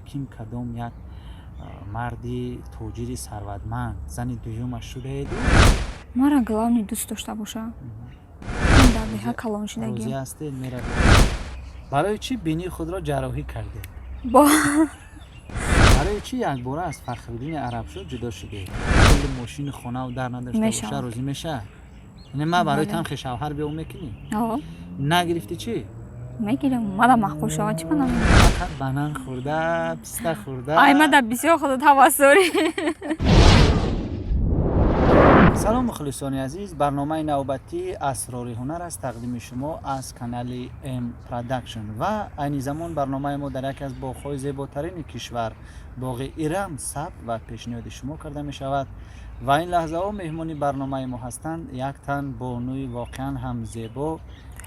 Ким кадом як марди тоҷири сарватманд зани дуюмаш шудаеду? Мара главный дӯст дошта боша. Ман дар деҳа калон Розӣ шудагиам. ҳастед, меравед. Барои чӣ бинии худро ҷарроҳӣ кардед? Бо Барои чӣ якбора аз Фахриддини Арабшоҳ ҷудо шудед? Пули, мошини, хонаву дар надошта боша, Мешавад. розӣ мешавад? Яъне ман барои Бале. там шавҳар биём, мекунӣ? О. Нагирифтӣ чӣ? Мегирам, мада маъқул шавад, чӣ мана. Фақат банан хӯрда, писта хӯрда. Ай, мада бисёр худат ҳавас дорӣ. Салом, мухлисони азиз! Барномаи навбатӣ «Асрори ҳунар» аст, тақдими шумо аз канали М Продакшн, ва айни замон барномаи мо дар яке аз боғҳои зеботарини кишвар, боғи Ирам, сабт ва пешниҳоди шумо карда мешавад. Ва ин лаҳзаҳо меҳмони барномаи мо ҳастанд як тан бонуи воқеан ҳам зебо,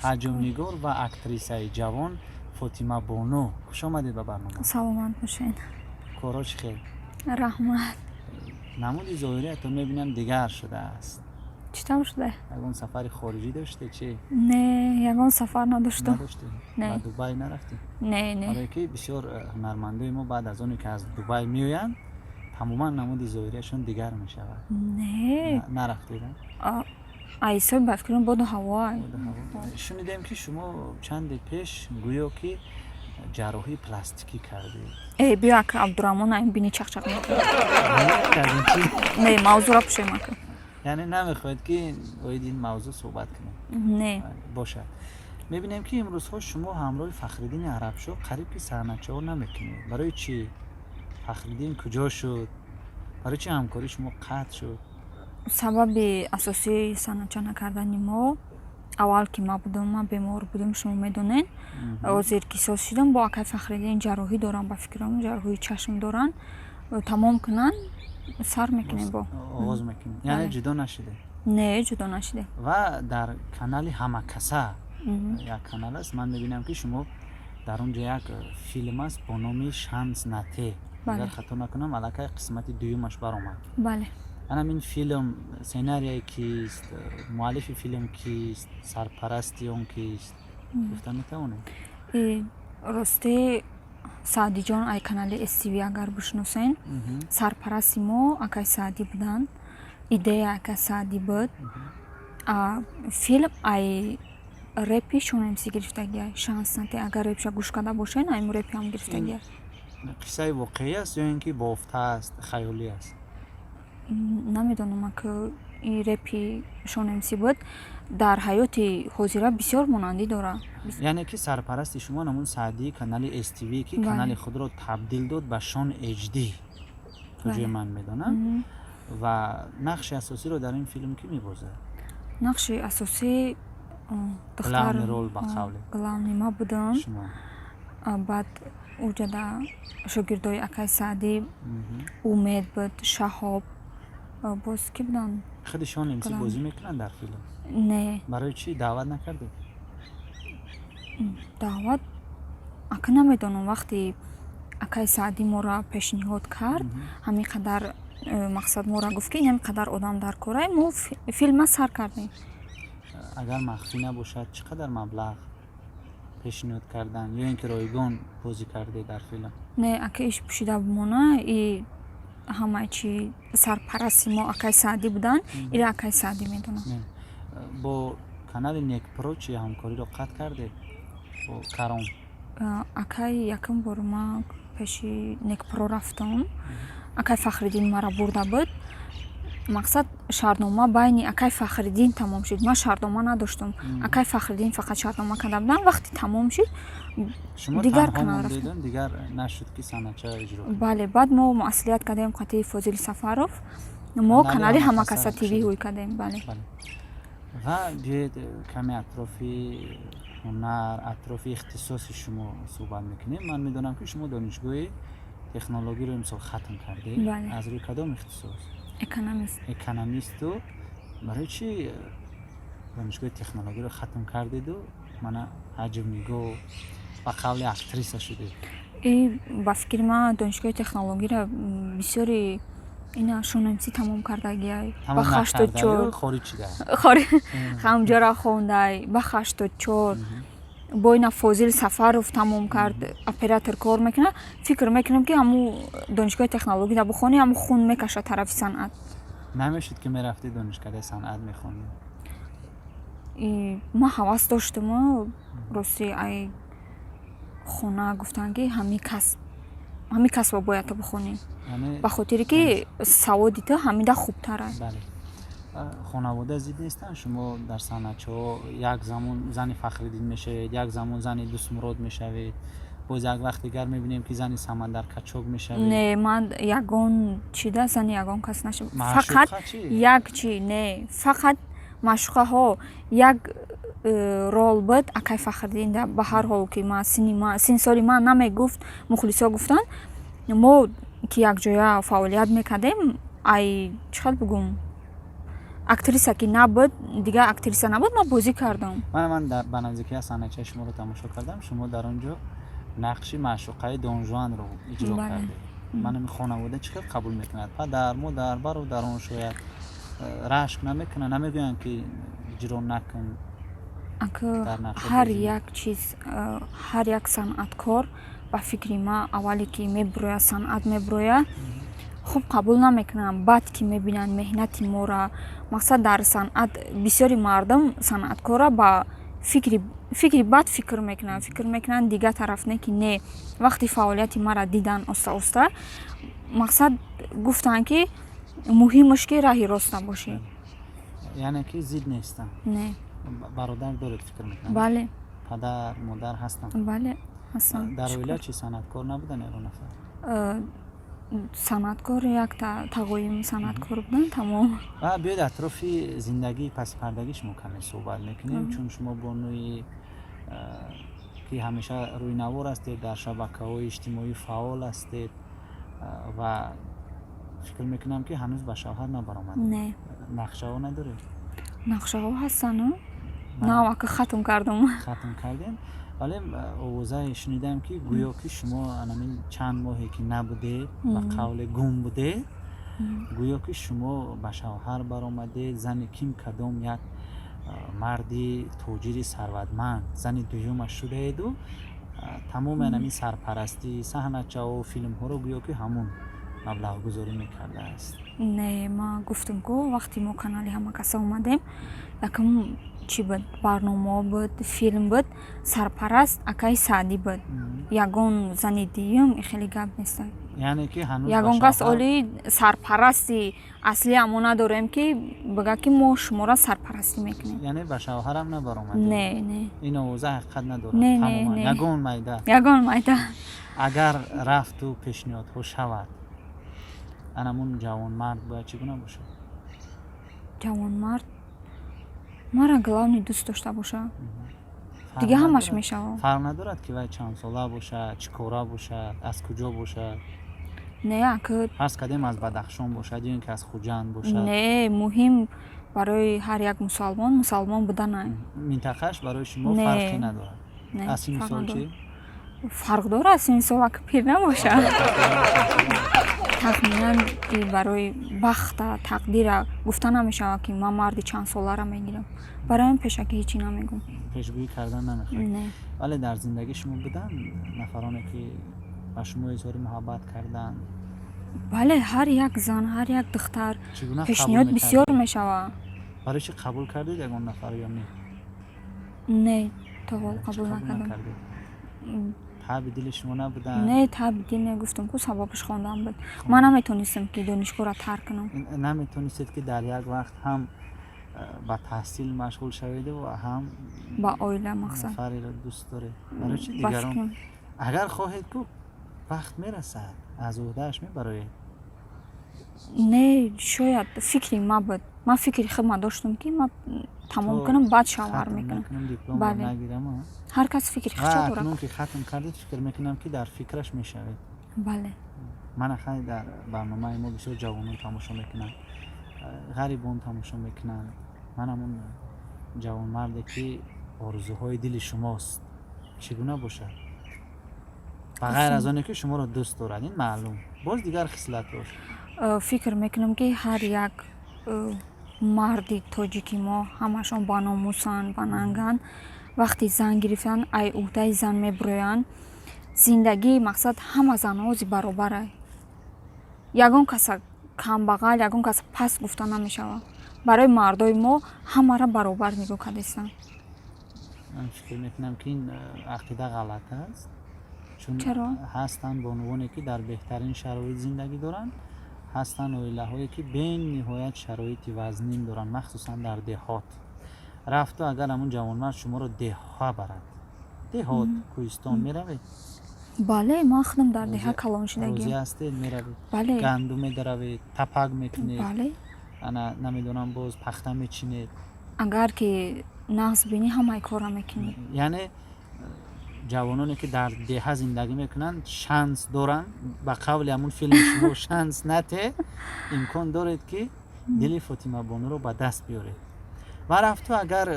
ҳаҷмнигор ва актрисаи ҷавон Фотима Бону. Хуш омадед ба барнома. Саломат бошед. Корҳо чӣ хел? Раҳмат. Намуди зоҳириятон, мебинам, дигар шудааст. Чӣ тавр шуда? Ягон сафари хориҷӣ доште, чӣ? Не, ягон сафар надоштам. Надоште? Не. Ба Дубай нарафтӣ? Не. Барое ки бисёр ҳунармандои мо баъд аз оне ки аз Дубай меоянд, тамоман намуди зоҳирияшон дигар мешавад. Не. Нарафтед, а? Айсои ба фикрам боду ҳаво. Боду ҳаво. Шунидем, ки шумо чанде пеш гӯё ки ҷарроҳии пластикӣ кардед. Э, биё, ака Абдураҳмон, ай бини чақчақ мекунад. Кардем чӣ? Не, мавзӯра пушем, ака. Яъне намехоҳед, ки оиди ин мавзӯъ суҳбат кунем? Не. Бошад. Мебинем, ки имрӯзҳо шумо ҳамроҳи Фахриддини Арабшоҳ қариб ки саҳначаҳо намекунед. Барои чӣ? Фахриддин куҷо шуд? Барои чӣ ҳамкории шумо қатъ шуд? Сабаби асосии саҳнача накардани мо, аввал ки ман будам, ман бемор будам, шумо медонед. Ҳозир ки соз шудам, бо акай Фахриддин ҷарроҳӣ дорам, ба фикрам, ҷарроҳии чашм доранд. Тамом кунанд, сар мекунем бо. Оғоз мекунем, яъне? Бале. Ҷудо нашудем? Не, ҷудо нашудем. Ва дар канали Ҳамакаса, як канал аст, ман мебинам, ки шумо дар он ҷо як филм аст бо номи «Шанс нате», агар хато накунам, аллакай қисмати дуюмаш баромад. Бале. Анам ин филм сценарияи кист, муаллифи филм кист, сарпарасти он кист, гуфта метавонед? Росте, Саъдиҷон ай канали СТВ, агар бишносен, сарпарасти мо акай Саъдӣ буданд. Идея акай Саъдӣ буд. Филм ай репи Шон МС гирифтагиай, «Шанс нате». Агар репша гӯш карда бошен, ай репи ҳам гирифтагиай. Қиссаи воқеӣ аст ё ин ки бофта аст, хаёлӣ аст? Намедонам, ака, и репи Шон МС буд, дар ҳаёти ҳозира бисёр монандӣ дорад. Яъне ки сарпарасти шумо намун Саъдии канали СТВ, ки канали худро табдил дод ба Шон HD, то ҷое ман медонам. Ва нақши асосиро дар ин филм кӣ мебозад? Нақши асосӣ, духтар. Главный роль, ба қавле. Главный ма будам. Шумо. Баъд уҷада шогирдои акай Саъдӣ, Умед буд, Шаҳоб, боз кӣ буданд? Худи Шон МС бозӣ мекунанд дар филм? Не. Барои чӣ даъват накардед? Даъват, ака, намедонам. Вақте акай Саъдӣ моро пешниҳод кард, ҳамин қадар мақсад моро гуфт, ки ин ҳамин қадар одам дар корай, мо филма сар кардем. Агар махфӣ набошад, чӣ қадар маблағ пешниҳод карданд ё ин ки ройгон бозӣ кардед дар филм? Не, ака, иш пӯшида бимона. И ҳамаи чи сарпарасти мо акай Саъдӣ буданд, ира акай Саъдӣ медонам. Бо канали Некпро чи ҳамкориро қатъ кардед бо Каром? Акай, якум бор ман пеши Некпро рафтам, акай Фахриддин мара бурда буд. Мақсад, шартнома байни акай Фахриддин тамом шуд, ман шартнома надоштам. Акай Фахриддин фақат шартнома карда будам. Вақте тамом шуд, Шумо дигар танҳо канал мондедон, рафтем. Дигар нашуд, ки санъатча иҷро кунед? Бале, баъд мо масъулият кардем қатъи Фозили Сафаров, мо Канали канали «Ҳамакаса» «Ҳамакаса ТВ» шуд. ҳуй кардем, бале. Бале. Ва биёед, каме атрофи ҳунар, атрофи ихтисоси шумо суҳбат мекунем. Ман медонам, ки шумо донишгоҳи технологиро имсол хатм кардед. Бале. Аз рӯи кадом ихтисос? Экономист. Экономисту. Барои чӣ донишгоҳи технологиро хатм кардеду мана ҳаҷмнигоҳ, ба қавли актриса шудед? И ба фикри ман, донишгоҳи технологиро бисёри ина Шон МС тамом кардагиай ба Тамом ҳаштод накарда чор ё хориҷ шуда? Ҳамҷора хондай ба 84. Бо ина Фозил Сафаров тамом кард, оператор кор мекунад. Фикр мекунам, ки ҳамун донишгоҳи технология бихонӣ, ҳамун хун мекашад тарафи санъат. Намешуд, ки мерафтӣ, донишкадаи санъат мехондӣ? Ман ҳавас доштаму, рости, ай хона гуфтанд, ки ҳамин касбро бояд ту бихонӣ, ба хотире ки саводи ту ҳамида хубтар аст. Бале, хонавода зид нестанд? Шумо дар санъатчиҳо як замон зани Фахриддин мешавед, як замон зани Дӯстмурод мешавед, боз як вақт дигар мебинем, ки зани Самандар Качок мешавед. Не, ман ягон чида зани ягон кас нашудам. Фақат як чи, не, фақат маъшуқаҳо як рол буд, акай Фахриддин. Ба ҳар ҳол ки ман синни соли ман намегуфт, мухлисо гуфтанд. Мо ки якҷоя фаъолият мекардем, ай чӣ хел бигӯм, актриса ки набуд, дигар актриса набуд, ман бозӣ кардам. Ман ба наздикӣ аз санъатчаи шуморо тамошо кардам. Шумо дар он ҷо нақши маъшуқаи Донжуанро иҷро кардед. Ман, хонавода чӣ хел қабул мекунад? Падар, модар, бародарон шояд рашк намекунанд, намегӯянд, ки иҷро накун? Ҳар як чиз, ҳар як санъаткор, ба фикри ман, аввале ки мебурояд, санъат мебурояд, хуб қабул намекунанд. Баъд ки мебинанд меҳнати мора, мақсад, дар санъат бисёри мардум санъаткорра ба фикри бад фикр мекунанд, фикр мекунанд дигар тараф. Не ки не, вақти фаъолияти маро дидан, оста оста, мақсад, гуфтанд, ки муҳимаш ки раҳи рост набошӣ. Яъне ки зид нестанд? Не. Бародар доред, фикр мекунам? Бале. Падар, модар ҳастанд? Бале, ҳастанд. Дар оила чи, санъаткор набуданд ягон нафар? Санъаткор як тағоим санъаткор буданд, тамом. Ва биёед, атрофи зиндагии пасипардагӣ шумо каме суҳбат мекунем, чун шумо бонуи, ки ҳамеша рӯйнавор ҳастед, дар шабакаҳои иҷтимоӣ фаъол ҳастед ва фикр мекунам, ки ҳанӯз ба шавҳар набаромад. Не. Нақшаҳо надоред? Нақшаҳо ҳастану навака хатм кардам. Хатм кардем, вале овозае шунидам, ки гӯё ки шумо анамин чанд моҳе ки набудед, ба қавле гум будед, гӯё ки шумо ба шавҳар баромадед, зани ким, кадом як марди тоҷири сарватманд, зани дуюмаш шудаеду тамоми анамин сарпарастӣ, саҳначао, филмҳоро гӯё ки ҳамун маблағгузорӣ мекардааст. Не, ман гуфтам ку, вақте мо канали Ҳамакаса омадем, якум чӣ буд? Барномаҳо буд, филм буд, сарпараст акаи Саъдӣ буд. Ягон зани дуюм хеле гап неста. Яъне ки ҳанӯз ягон кас оли сарпарасти аслӣ амо надорем, ки бигӯяд, ки мо шуморо сарпарастӣ мекунем. Яъне ба шавҳарам набаромад? Не. Ин овоза ҳақиқат надорад? Не. Тамоман? Не. Ягон майда? Ягон майда. Агар рафту пешниҳодҳо шавад, анамун ҷавонмард бояд чӣ гуна бошад? Ҷавонмард мара главный дӯст дошта боша, дига ҳамаш мешавад. Фарқ надорад, ки вай чандсола бошад, чӣ кора бошад, аз куҷо бошад? Не, ака. Фарз кардем, аз Бадахшон бошад ё ин ки аз Хуҷанд бошад. Не, муҳим барои ҳар як мусалмон мусалмон буданай. Минтақааш барои шумо Не. фарқе надорад? Не, Аз синни фарқ сол надорад. чӣ? Фарқ дорад, синни сол ака пир набошад. Тахминан и барои бахта, тақдира гуфта намешавад, ки ман марди чандсоларо мегирам. Барои ҳамин пешакӣ ҳечӣ намегӯм. Пешгӯӣ кардан намехоҳед? Не. Вале дар зиндагии шумо буданд нафароне, ки ба шумо изҳори муҳаббат карданд? Бале, ҳар як зан, ҳар як духтар Чӣ гуна қабул пешниҳод бисёр мекардед? мешавад. Барои чӣ, қабул кардед ягон нафар ё не? Не, то ҳол Чӣ қабул накардам. накардед? Таъби дили шумо набуданд? Не, таъби дил не, гуфтам ку, сабабаш хондан буд. Ман наметонистам, ки донишгоҳро тарк кунам. Наметонистед, ки дар як вақт ҳам ба таҳсил машғул шаведу ва ҳам ба оила, мақсад. Нафареро дӯст доред. Барои чӣ Ба дигарон фикрам агар хоҳед ку, вақт мерасад, аз уҳдааш мебароед. Не, шояд фикри ма буд. Ман фикри худма доштам, ки ман тамом То кунам, баъд шавҳар хатм мекунам. накунам, дипломро Бале. нагирам, а? Ҳар кас фикри Ва худша дорад. акнун ки хатм кардед, фикр мекунам, ки дар фикраш мешавед. Бале. Ман ахай, дар барномаи мо бисёр ҷавонон тамошо мекунанд, ғарибон тамошо мекунанд. Ман ҳамун ҷавонмарде, ки орзуҳои дили шумост, чӣ гуна бошад, ба ғайр аз оне ки шуморо дӯст дорад, ин маълум, боз дигар хислатош? Фикр мекунам, ки ҳар як марди тоҷики мо ҳамашон баномусанд, бананганд. Вақте зан гирифтан, ай уҳдаи зан мебуроянд. Зиндагии, мақсад, ҳама занҳо баробарай. Ягон каса камбағал, ягон каса паст гуфта намешавад. Барои мардои мо ҳамаро баробар нигоҳ кардастанд. Ман фикр мекунам, ки ин ақида ғалат аст, чун Чаро? ҳастанд бонувоне, ки дар беҳтарин шароит зиндагӣ доранд, ҳастанд оилаҳое, ки бениҳоят шароити вазнин доранд, махсусан дар деҳот. Рафту агар ҳамун ҷавонмард шуморо деҳа барад, деҳот, кӯҳистон, меравед? Бале, ман худам дар деҳа калон Розӣ шудагиам. ҳастед, меравед? Бале. Гандум медаравед, тапак мекунед? Бале. Ана, намедонам, боз пахта мечинед? Агар ки нағз бинӣ, ҳамаи корро мекунӣ. Яъне ҷавононе, ки дар деҳа зиндагӣ мекунанд, шанс доранд, ба қавли ҳамун филми шумо, шанс нате, имкон доред, ки дили Фотимабонуро ба даст биёред. Ва рафту агар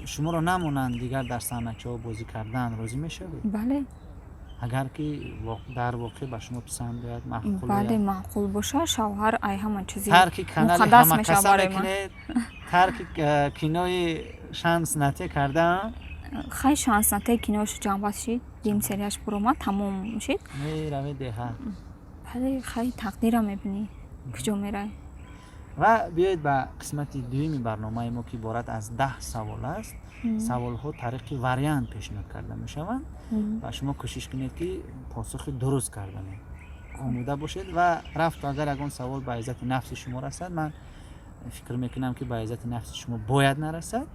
шуморо намонанд дигар дар саҳначаҳо бозӣ кардан, розӣ мешавед? Бале. Агар ки дар воқеъ ба шумо писанд ояд, маъқул Бале. ояд? Маъқул боша, шавҳар ай ҳама чизи Тарки канали муқаддас мешавад ҳамакаса барои ман. мекунед, тарки кинои шанс нате кардан? Хай, шанс нате кинош ҷамъбаст шид, дим серияш буромад, тамом шид. Меравед деҳа? Бале, хай, тақдира мебинӣ, куҷо мерай. Ва биёед ба қисмати дуюми барномаи мо, ки иборат аз 10 савол аст. Саволҳо тариқи вариант пешниҳод карда мешаванд ва шумо кӯшиш кунед, ки посухи дуруст карданед. Омода бошед. Ва рафту агар ягон савол ба иззати нафси шумо расад, ман фикр мекунам, ки ба иззати нафси шумо бояд нарасад,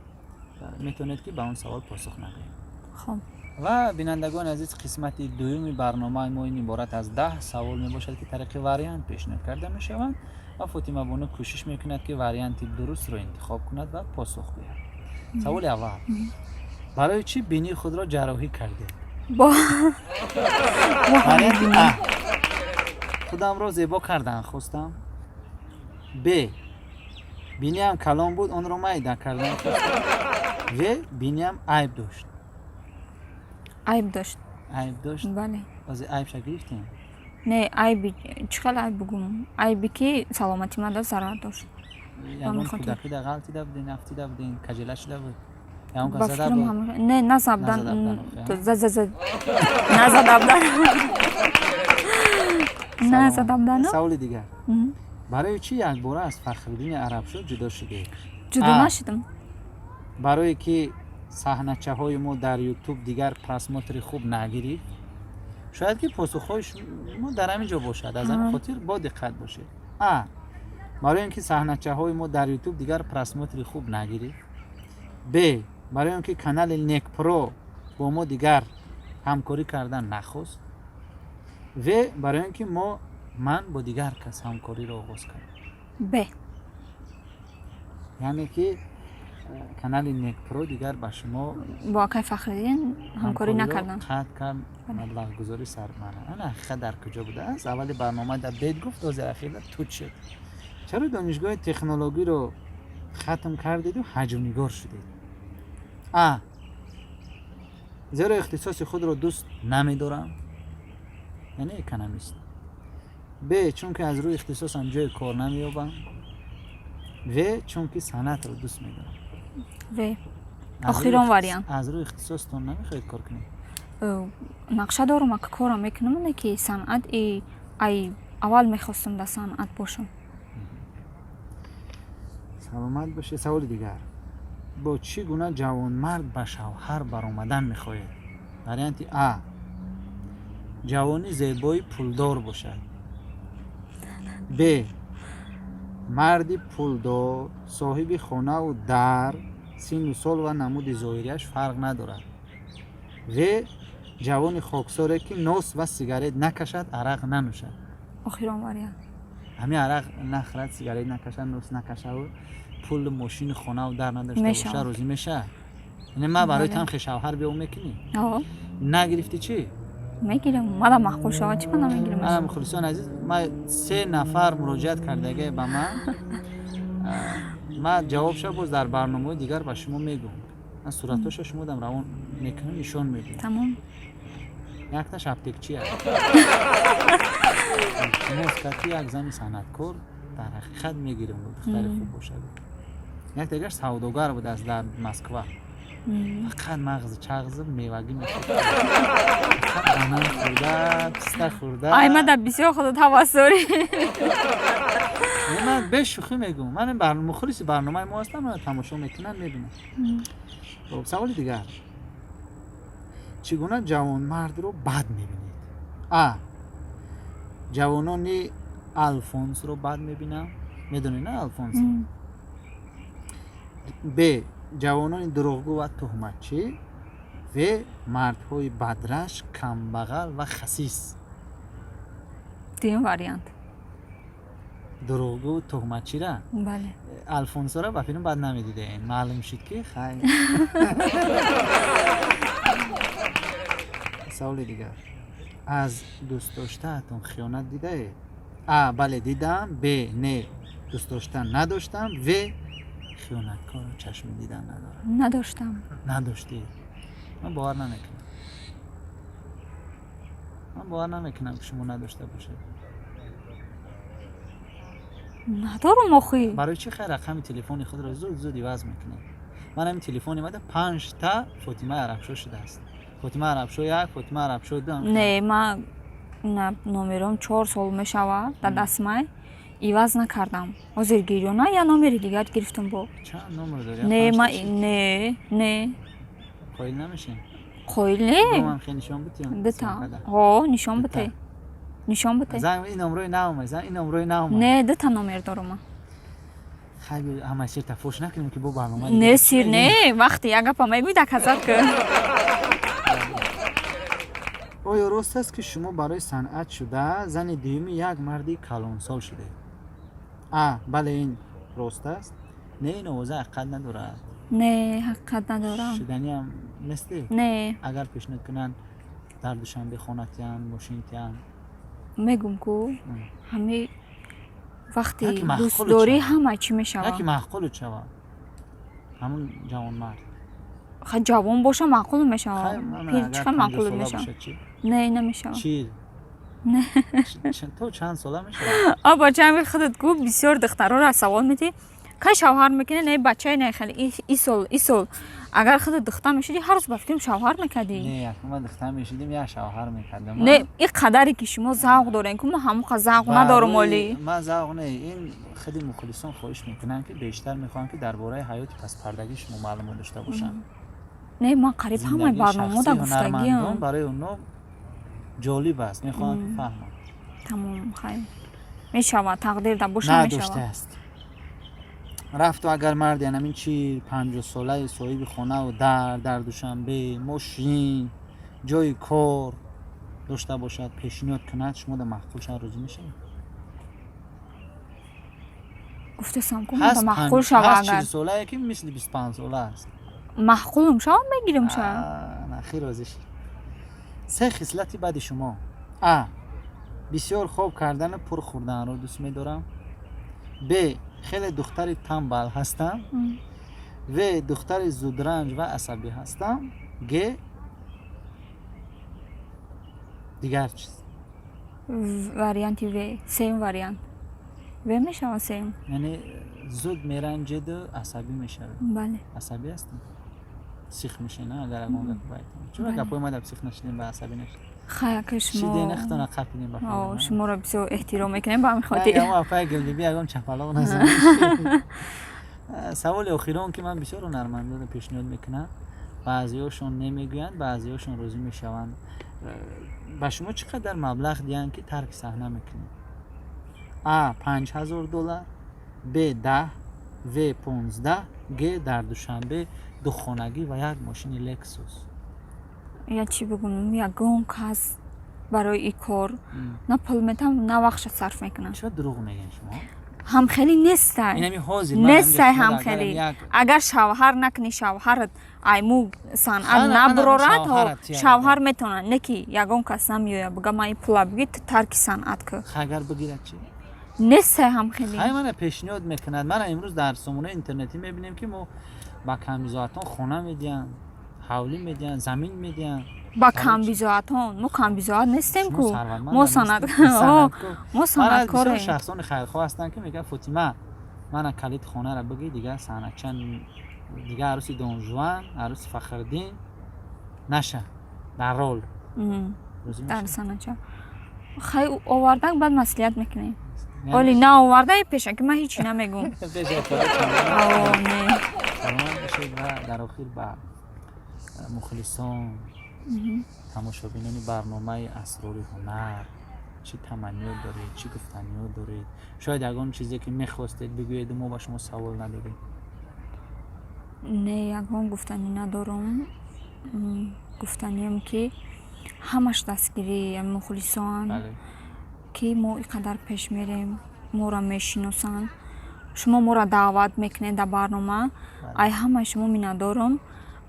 метавонед, ки ба он савол посух нагӯед. Хоб. Ва бинандагони азиз, қисмати дуюми барномаи мо ин иборат аз 10 савол мебошад, ки тариқи вариант пешниҳод карда мешаванд ва Фотимабону кӯшиш мекунад, ки варианти дурустро интихоб кунад ва посух гӯяд. Саволи аввал: барои чӣ бинии худро ҷарроҳӣ кардед? Бо Варианти а: худамро зебо кардан хостам; б: биниам калон буд, онро майда кардан хостам; в: биниам айб дошт. Айб дошт. Айб дошт? Бале. Ози айбша гирифтем? Не, айби чӣ хел айб бугум, айби ки саломатӣ мада зарар дошт. Ягон хотир. кӯдакида ғалтида будин, афтида будин, кажела шуда буд, ягон Ба кас зада фикрам буд? Не, назабдан. Назада будан, охе, Назада будан, назада будану. Саволи дигар: барои чӣ якбора аз Фахриддини Арабшоҳ ҷудо шудед? Ҷудо А. нашудам. Барое ки саҳначаҳои мо дар Ютуб дигар просмотри хуб нагирифт. Шояд ки посухҳои шумо дар ҳамин ҷо бошад, аз ҳамин хотир бо диққат бошед. А: барои он ки саҳначаҳои мо дар Ютуб дигар просмотри хуб нагирифт; б: барои он ки канали Некпро бо мо дигар ҳамкорӣ кардан нахост; в: барои он ки ман бо дигар кас ҳамкориро оғоз кардам. Б. Яъне ки канали Некпро дигар ба шумо Бо акай Фахриддин ҳамкорӣ ҳамкориро накардам. қатъ кард, маблағгузорӣ сармана. Ана, ҳақиқат дар куҷо будааст? Аввали барнома дар бед гуфт, ҳозир ахира тут шуд. Чаро донишгоҳи технологиро хатм кардеду ҳаҷвнигор шудед? А: зеро ихтисоси худро дӯст намедорам, яъне экономист; б: чунки аз рӯи ихтисосам ҷои кор намеёбам; в: чунки санъатро дӯст медорам. В. Охирон вариант. Аз рӯи ихтисостон намехоҳед кор кунед? Нақша дорам, ака, корам мекунам, не ки санъат и ай аввал мехостам дар санъат бошам. Саломат бошед. Саволи дигар: бо чӣ гуна ҷавонмард ба шавҳар баромадан мехоҳед? Варианти а: ҷавони зебои пулдор бошад; б: марди пулдор, соҳиби хонаву дар, синну сол ва намуди зоҳирияш фарқ надорад; в: ҷавони хоксоре, ки нос ва сигарет накашад, арақ нанӯшад. Охирон вариант. Ҳамин арақ нахӯрад, сигарет накашад, нос накашаву пулу мошини, хонаву дар надошта боша, Мешавад. розӣ мешавад? Яъне ман барои Бале. там шавҳар биё мекунӣ? О. Нагирифтӣ чӣ? Мегирам, мада маъқул шавад, чӣ ман намегирам? Ана, мухлисон азиз, ман се нафар муроҷиат кардагӣ ба ман. Ман ҷавобша боз дар барномаҳои дигар ба шумо мегӯм. Ман суратҳоша шумо дам равон мекунам, нишон медиҳам. Тамом. Якташ аптекчи аст. Илтимос кард, ки як зани санъаткор дар ҳақиқат мегирем, духтари хуб бошад. Як дигар савдогар будааст дар Москва. Фақат мағзи чағзи мевагӣ мехӯрд, банан хӯрда, писта хӯрда. Ай, ма дар бисёр худат ҳавас дорӣ. Ман бешӯхӣ мегӯм, ман мухлиси барномаи мо ҳастам, ман тамошо мекунам, мебинам. Хоб, саволи дигар: чӣ гуна ҷавонмардро бад мебинед? А, ҷавонони Алфонсро бад мебинам, медонед на Алфонс? Б, ҷавонони дурӯғгӯ ва туҳматчӣ. В, мардҳои бадрашк, камбағал ва хасис. Дуюм вариант. Дурӯғгӯ, туҳматчира? Бале. Алфонсоро ба филм бад намедидаем, маълум шуд ки хайр. Саволи дигар: аз дӯстдоштаатон хиёнат дидаед? А, бале, дидам. Б, не, дӯстдошта надоштам. В, хиёнаткорро чашми дидан надорам. Надоштам. Надоштед? Ман бовар намекунам, ман бовар намекунам, ки шумо надошта бошед. Надорум охи. Барои чӣ хай рақами телефони худро зуд зуд иваз мекунед? Ман ҳамин телефони мада панҷта Фотимаи Арабшо шудааст: Фотима Арабшо як, Фотима Арабшо ду. Не, ма номером 4 сол мешавад дар дастмай, иваз накардам. Ҳозир гирёна я номери дигар гирифтам бо. Чанд номер дорӣ? Не, ма не, не. Қоил намешем? Қоил не. Ман хел нишон битиём? Дута, ҳо, нишон бите, нишон бите. Зан ин номрои наомад, зан ин номрои наомад. Не, дута номер дорам ман. Хай, ҳамаи сирта фош накунем, ки бо барнома. Не, сир не, вақте як гапа мегӯй, доказать кун. Оё рост аст, ки шумо барои санъат шуда зани дуюми як марди калонсол шудед? А, бале, ин рост аст. Не, ин овоза ҳақиқат надорад. Не, ҳақиқат надорам. Шуданиам нестӣ? Не. Агар пешниҳод кунанд, дар Душанбе хонатиям, мошинтиям? Мегум ку, ҳами вақти Яки маъқулу дӯстдорӣ шавад. ҳама чӣ мешавад. Яки маъқулу шавад ҳамун ҷавонмард. Ха, ҷавон боша, маъқул мешавад. Хай, ман Пир агар чӣ хел маъқул 50 сола мешавад? бошад, чӣ? Не, намешавад. 40? Не. То чанд сола мешавад? А бачаами худат гу, бисёр духтароро савол медиҳӣ, кай шавҳар мекунӣ? Не, бачае не, хеле и сол, и сол. Агар худат духтар мешудӣ, ҳар рӯз ба фикрам шавҳар мекардӣ. Не, як ман духтар мешудим, як шавҳар мекардам. Не, и қадаре ки шумо завқ дорем ку, ман ҳамон завқ надорум олӣ. Ман завқ не, ин худи мухлисон хоҳиш мекунанд, ки бештар мехоҳанд, ки дар бораи ҳаёти паспардагии шумо маълумот дошта бошанд. Не, ман қариб ҳамаи Зиндагии барномаода шахсии ҳунармандон гуфтагиам. барои онҳо ҷолиб аст, мехоҳанд, ки фаҳманд. Тамом, хайр, мешавад, тақдирда боша, мешавад. Надоштааст. Рафту агар марде анамин 40-50 солаи соҳиби хонаву дар Душанбе, мошин, ҷои кор дошта бошад, пешниҳод кунад, шумо да маъқул шавад, розӣ мешавед? Гуфтасам ку, Ҳаст маъқул шава ҳаст агар. 40 солае, ки мисли 25 сола аст. Маъқулум шава, мегирим ша. Нахир, розӣ шид. Се хислати бади шумо: а, бисёр хоб кардану пур хӯрданро дӯст медорам. Б, хеле духтари тамбал ҳастам. В, духтари зудранҷ ва асабӣ ҳастам. Г, дигар чиз. Варианти В, сеюм вариант В мешава, сеюм. Яъне зуд меранҷеду асабӣ мешавед? Бале. Асабӣ ҳастем, сих мешена, агар ягон гап байтам. Чура Бале. гапҳои ма дар сих нашидем ба асабӣ нашидем. Хай, ака, шумо Шидена хитона қапидем ба. О, шуморо бисёр эҳтиром мекунем, ба ҳамин хотир. Ягон апаи Гулбиби ягон чапалоқ назан. Саволи охирон, ки ман бисёр ҳунармандонро пешниҳод мекунам, баъзеҳошон немегӯянд, баъзеҳошон розӣ мешаванд. Ба шумо чӣ қадар маблағ диҳанд, ки тарки саҳна мекунед? А, 5000 доллар. Б, 10. В, 15. Г, дар Душанбе духонагӣ ва як мошини Лексус. Я чӣ бигӯм, ягон кас барои и кор на пул метам, на вақтша сарф мекунам. Чиро дурӯғ мегӯед шумо? Ҳам хеле нестай. Инами ҳозир Нестай ҳам хеле. Агар шавҳар накунӣ, шавҳарат айму санъат набурорад, шавҳар метавонад, не ки ягон кас намеояд, бига ман и пула бигир, ту тарки санъат кӯ. Агар бигирад чӣ? Нестай ҳам хеле. Хай, мана пешниҳод мекунад. Мана имрӯз дар сомонаи интернетӣ мебинем, ки мо ба камбизоатон хона медиҳанд, ҳавлӣ медиҳанд, замин медиҳанд. Ба камбизоатон? Мо камбизоат нестем ку, мо санъат, мо санъаткорем. Шахсони хайрхоҳ ҳастанд, ки мегӯяд: «Фотима, мана калиди хонаро бигир, дигар санъатча Дигар арӯси Дон Жуан, арӯси Фахриддин наша дар рол. Розӣ Дар мешавӣ? Санача хай овардан, баъд маслиҳат мекунем. Яъне Оли наоварда, пешаки ман ҳечи намегӯм. Пеш аз кори чанд- О, не. Саломат бошед ва дар охир ба мухлисон, тамошобинони барномаи «Асрори ҳунар» чӣ таманниёт доред, чӣ гуфтаниёт доред? Шояд ягон чизе, ки мехостед бигӯеду мо ба шумо савол надодем. Не, ягон гуфтанӣ надорам. Гуфтанием, ки ҳамаш дастгирии мухлисон, ки мо ин қадар пеш мерем, моро мешиносанд, шумо моро даъват мекунед дар барнома. Ай ҳамаи шумо миннатдорам.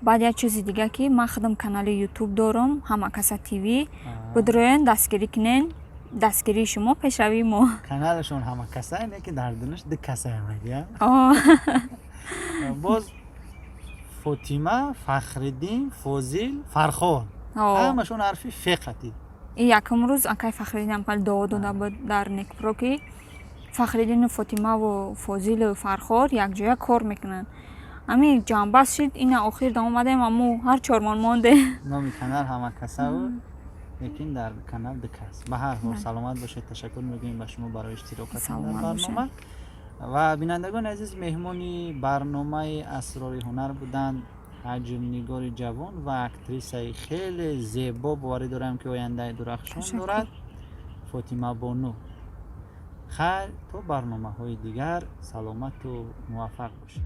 Баъд як чизи дига, ки ман худам канали Ютуб дорам, «Ҳама каса ТВ». Бидроен, дастгирӣ кунен. Дастгирии шумо — пешравии мо. Каналашон «Ҳама каса», не ки дар дунаш ду каса омадия. О. Боз Фотима, Фахриддин, Фозил, Фархор. О. Ҳамашон ҳарфи феқати. И якум рӯз акай Фахриддинам хеле дуо дода буд дар Некпро, ки Фахриддину Фотимаву Фозилу Фархор якҷоя кор мекунанд. Ҳамин ҷамъбаст шид, ина охир да омадем, аммо ҳар чормон мондем. Номи канал «Ҳама каса» буд, лекин дар канал ду кас. Ба ҳар ҳол, саломат бошед, ташаккур мегӯем ба шумо барои иштирокатон дар Саломат бошед. барнома. Ва бинандагони азиз, меҳмони барномаи «Асрори ҳунар» буданд ҳаҷмнигори ҷавон ва актрисаи хеле зебо, боварӣ дорам, ки ояндаи дурахшон Ташаккур. дорад, Фотима Бону. Хайр, то барномаҳои дигар саломату муваффақ бошед.